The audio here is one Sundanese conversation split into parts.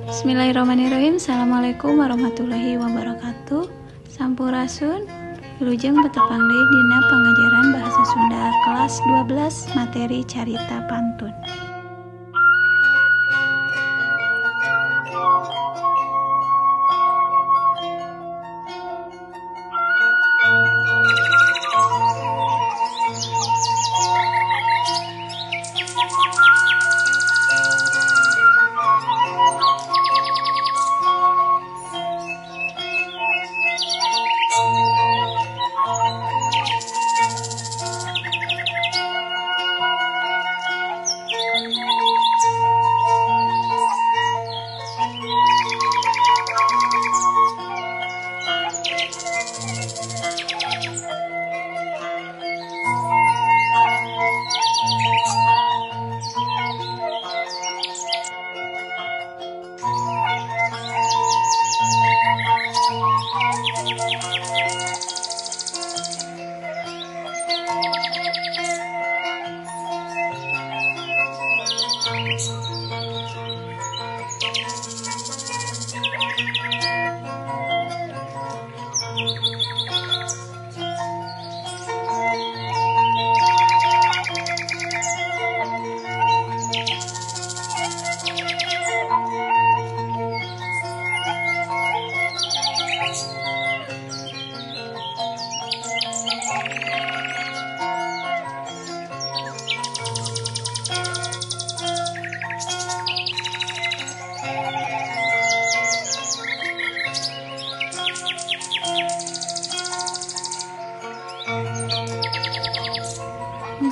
Bismillahirrahmanirrahim. Assalamualaikum warahmatullahi wabarakatuh. Sampurasun. Wilujeng patepang deui dina pangajaran Bahasa Sunda kelas 12, materi carita pantun.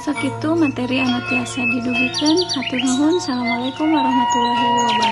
Sakitu materi anu tiasa didugikeun. Hatur nuhun. Assalamualaikum warahmatullahi wabarakatuh.